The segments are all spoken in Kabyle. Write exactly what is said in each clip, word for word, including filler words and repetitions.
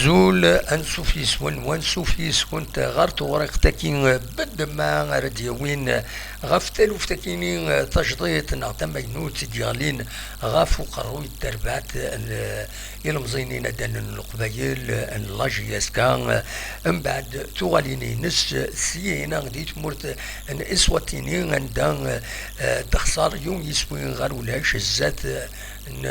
Azul, ansuf yes-wen, wansuf yes-kent ɣer tewriqt-agi n ddemma ara d-yawin ɣef taluft-agi-nni tajdiṭ neɣ tamaynut i d-yeɣlin ɣef uqerruy n terbaɛt n ilemẓiyen inaddalen n Leqbayel n la J S K, mbeɛd tuɣalin-ines syin di tmurt n Eswatini, anda, eh, d-texṣer yiwen yiswi ɣer ulac zdat n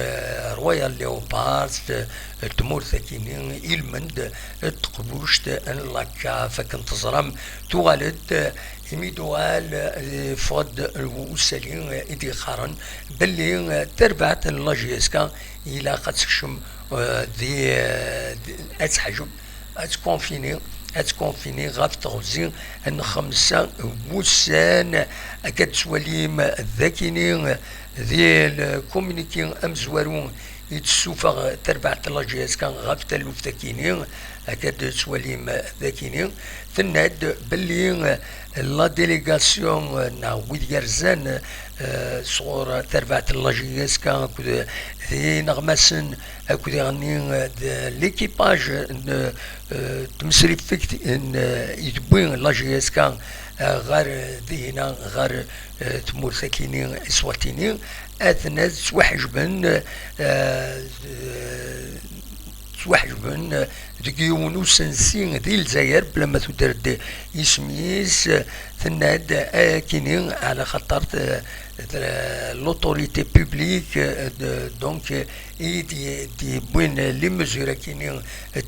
Royal Leopards, eh, tmurt akini ilmend, eh, teqbuct n la CAF. Akken teẓram, tuɣal-d, eh, imi d-uɣal, eh, yeffeɣ-d usali, eh, i d-yeqqaren belli, eh, tarbaɛt n la J S K ilaq ad tekcem, eh, di, eh, di, ad teḥjeb, ad tkunfini, ad tkunfini ɣef teɣzi n xemsa wussan. Akka d-tettwalim d akini di lkuminiki amezwaru i d-tessufeɣ terbaɛt n la J S K ɣef taluft akini, akka d-tettwalim d akini, tenna-d belli la délégation neɣ wid yerzan, eh, sɣur terbaɛt n la J S K akked d ineɣmasen akked iɣenni, eh, d l'équipage n, eh, tmesrifegt n, eh, i tewwi la J S K, eh, ɣer, eh, dihina, ɣer, eh, tmurt akini Iswatini, atna ttwaḥejben, eh, eh, ttwaḥejben deg yiwen usensi di Lezzayer, bla ma tuder-d isem-is, tenna-d akini ɛla xaṭer t-, t-, l'autorité publique, eh, de, donc, eh, i d-, d-yewwin les mesures akini n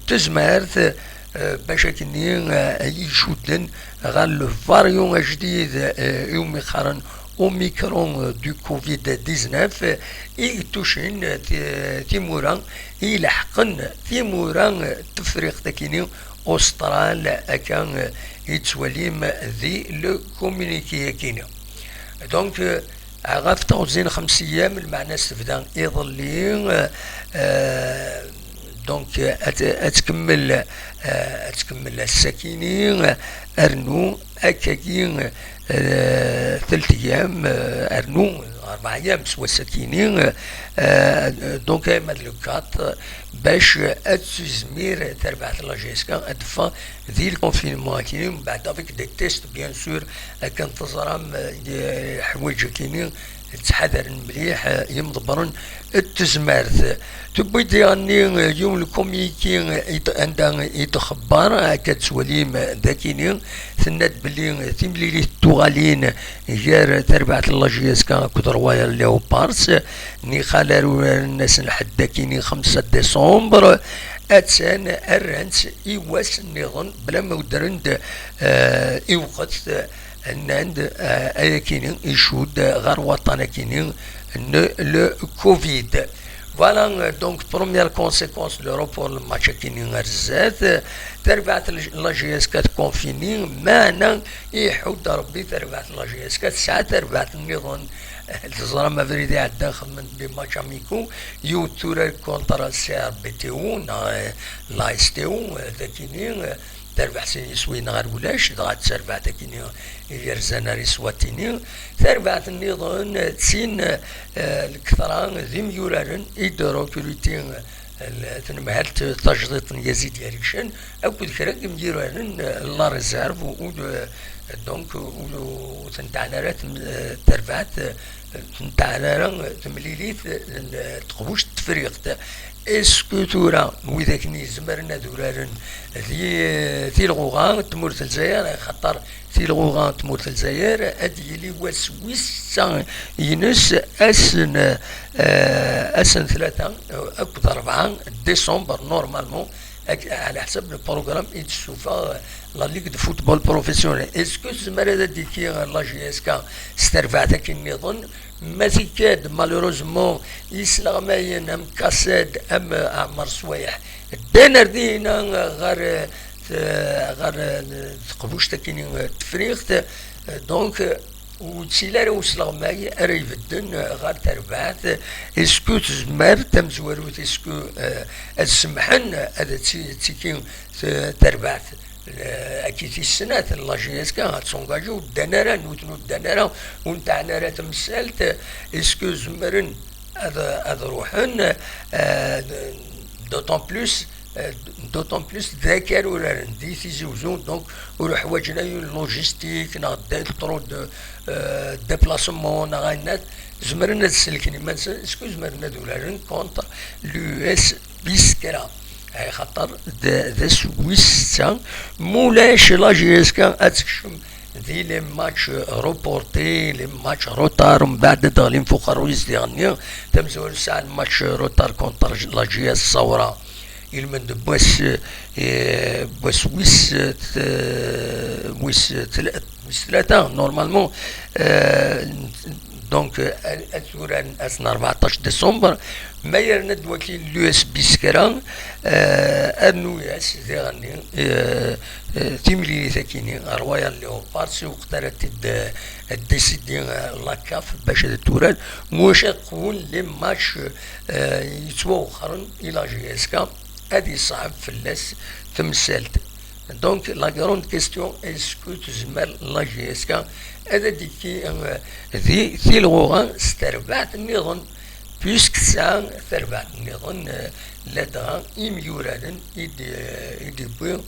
tezmert, eh, bac akini, eh, i icudden ɣer le variant ajdid, eh, iwumi qqaren Omicron, eh, du covid dix-neuf, eh, i yettucin, eh, ti-, timura, i ileḥqen timura, eh, Tefriqt akini Austral, akka, eh, i tettwalim di le communiqué akini. Donc, eh, ɣef teɣzi n xemsa ayyam, lmeɛna-s tebda iḍelli, eh, donc, eh, ad, ad tkemmel, eh, ad tkemmel ass-akini, eh, rnu akkagi, eh, telt ayyam, eh, rnu rebɛa ayyam s wass-akini, eh, donc, ayma d le quatre, bac ad tizmir terbaɛt n la J S K ad teffeɣ di le confinement akini, mbeɛd avec des tests, bien sûr, akken teẓram, eh, ḥwaǧ akini, ttḥadaren mliḥ, eh, yimḍebbren n tezmert. Tewwi-d diɣenni, eh, yiwen le communiqué, eh, i d-, anda i d-xebber, akka d-tettwalim, eh, d akini, tenna-d belli, eh, timlilit d tuɣalin gar terbaɛt n la J S K akked Royal Leopards, niqal ar uraren ass n lḥedd akini xemsa décembre, attan rran-tt i wass nniḍen bla ma udren-d, eh, i lweqt, eh, nnan-d, eh, ayakini icudd ɣer waṭṭan akini n le covid. Voilà, euh, donc, première conséquence, le report n le match akini ar zdat. Tarbaɛt n la J S K tkunfini, meɛna iḥudd Rebbi tarbaɛt n la J S K, tesɛa tarbaɛt nniḍen. Teẓram abrid iɛeddan xedmen des matchs amicaux, yiwet tura contre C R B T O, neɣ, eh, la S T O, eh, d akini, eh, terbeḥ sin yiswiyen ɣer ulac, dɣa d tarbaɛt akini i yerzan ar Iswatini. Tarbaɛt nniḍen, eh, d tin, eh, lketṛa d imyuraren i d-rekruti, eh, l-, tnemhalt tajdiṭ n Yazid Yaricen, akked kra n yimyuraren, eh, n la réserve, u, u, donc, u, ur ten-teɛni ara tem-, eh, terbaɛt, eh, ur ten-teɛni ara temlilit, eh, n teqbuct n Tefriqt. Est-ce que tura widak-nni zemren ad uraren di, eh, tilɣuɣa n tmurt n Lezzayer, axaṭer tilɣuɣa n tmurt n Lezzayer ad yili wass wis sa ines ass n, eh, ass n tlata, eh, akked rebɛa décembre, normalement, ak-, ɛla ḥsab le programme i d-tessufeɣ, eh, la Ligue de football professionnel. Est-ce que tezmer ad d-tiki la J S K s terbaɛt akken nniḍen? Ma tikka-d, malheureusement, isleɣmayen am Kased, am Ɛmer Swayeḥ, ddan ar dina ɣer, eh, ɣer, eh, teqbuct akini, eh, Tefriqt. Eh, donc, eh, ur yettili ara usleɣmay ara ibedden, eh, ɣer terbaɛt. Est-ce que tezmer tamezwarut, est-ce que, eh, ad semḥen ad ti-, tiki, eh, terbaɛt, eh, akka tis snat n la J S K ad s'engager, ur ddan ara, nutni ur ddan ara, ur nteɛni ara tamsalt, est-ce que zemren ad, ad ruḥen, eh, d'autant plus, Euh, d'autant plus d akal uraren di Tizi Uzzu, donc ur ḥwaǧen ay une logistique neɣ d trop de euh, déplacement neɣ ayen. Zemren ad selken iman-nsen, est-ce que zemren ad uraren contre l'U S Biskra? Axaṭer d d ass wis setta, mulac la J S K ad tekcem di les matchs reportés, les matchs retard, mbeɛd ad d-ɣlin f uqerruy-is diɣenni. Tamezwarut sɛan match retard contre la J S Saoura. Ilmend n wass, eh, n wass wis, eh, t-, wis tla-, wis tlata, normalement, eh, donc, eh, ad uraren ass n rbeɛṭac décembre, ma yerna-d wakil l'U S Biskra, eh, rnu-yas diɣenni, eh, eh, timlilit akini, Royal Leopards, si wqt ara t-id, eh, décider, eh, la CAF bac ad turar, mwac ad qwun les matchs, eh, yettwawexxren i la J S K, ad yeṣɛeb fell-as temsalt. Donc, la grande question, est-ce que tezmer la J S K ad d-tekki, euh, di tilɣuɣa s terbaɛt nniḍen, puisque tesɛa tarbaɛt nniḍen, euh, ladɣa imyuraden i d-, i d-yewwi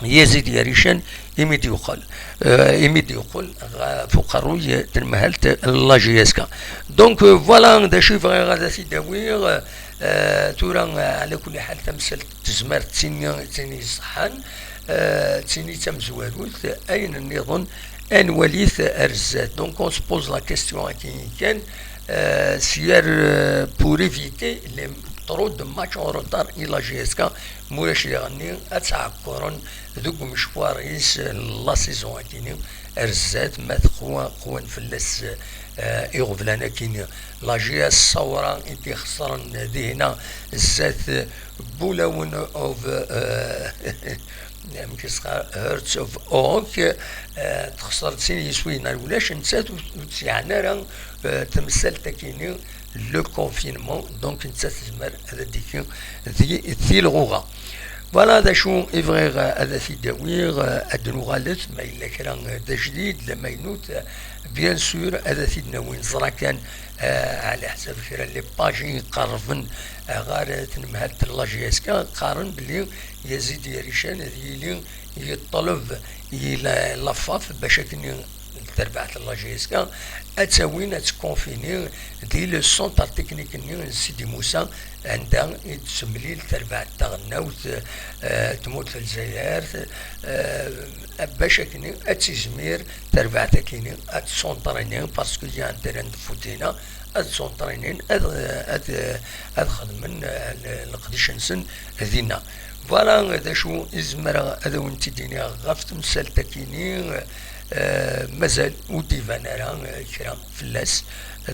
Yazid Yarican imi d-yuqel, euh, imi d-yuqel ɣef uqerruy n tenmehalt n la J S K. Donc, euh, voilà d acu i bɣiɣ ad t-id-awiɣ. Euh, tura, euh, ɛla kulli ḥal, tamsalt tezmer d tin, d tin iṣeḥḥan, euh, d tin i d tamezwarut, ayen nniḍen ad nwali-t ar zdat. Donc, on se pose la question akkin kan, euh, si ar, euh, pour éviter les trop de matchs en retard i la J S K, mulac diɣenni ad ttɛekkuren deg umecwar-is n la saison akini ar zdat, ma teqwa, qwan fell-as, euh, iɣeblan akini. La J S Saoura i d-ixesren dihna zdat, euh, Bulawen of, euh, amek i s-qqar, Hearts of Oak, euh, texser sin yiswiyen ar ulac, nettat ur, ur tt-yeɛni ara, euh, temsalt akini, le confinement, donc nettat tezmer ad d-tiki di tilɣuɣa. Voilà d acu i bɣiɣ, euh, ad t-id-awiɣ, euh, ad d-nuɣalet, ma yella kra, euh, d ajdid, d amaynut, euh, bien sûr, ad t-id-nawi. Neẓra kan, euh, ɛla ḥsab kra n les pages i iqerrben, euh, ɣer, euh, tnemhalt n la J S K, qqaren belli Yazid Yarican ad yili yeṭṭleb i la, la FAF bac akken terbaɛt n la J S K ad tt-awin ad tt-confini di le centre technique-nni n Sidi Musa, anda i d-temlil terbaɛt taɣelnawt, eh, n tmurt n Lezzayer, eh, bac akken ad tizmir terbaɛt akini ad tt-entraîni, parce que y a un terrain de foot dinna, ad tt-entraînin, ad, ad, ad xedmen, eh, le-, leqdic-nsen dinna. Voilà d acu i zemreɣ ad awen-tt-id-iniɣ ɣef temsalt-akini, eh, mazal ur d-iban ara, eh, kra fell-as.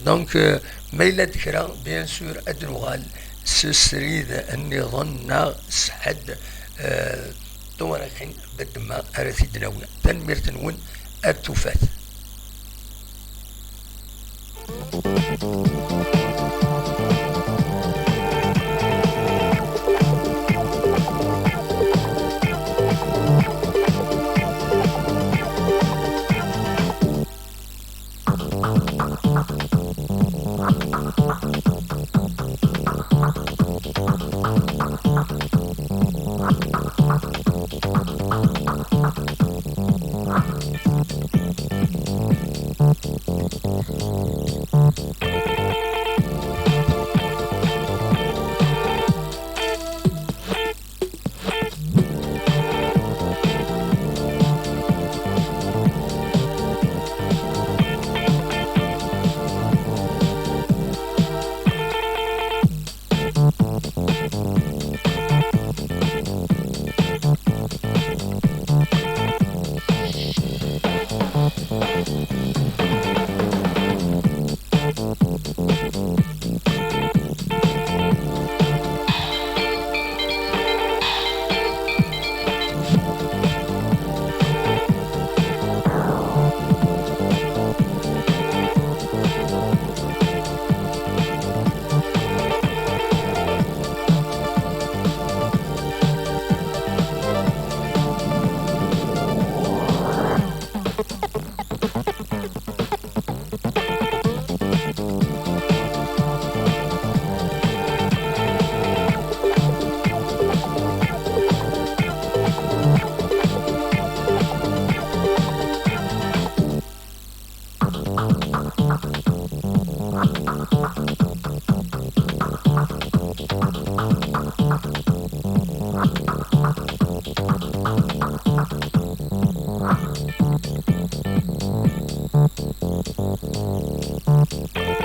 Donc, eh, ma yella-d kra, bien sûr, ad d-nuɣal s srid nniḍen neɣ s ḥedd, eh, n tewriqin bedma ara t-id-nawi. Tanemmirt-nwen, ar tufat.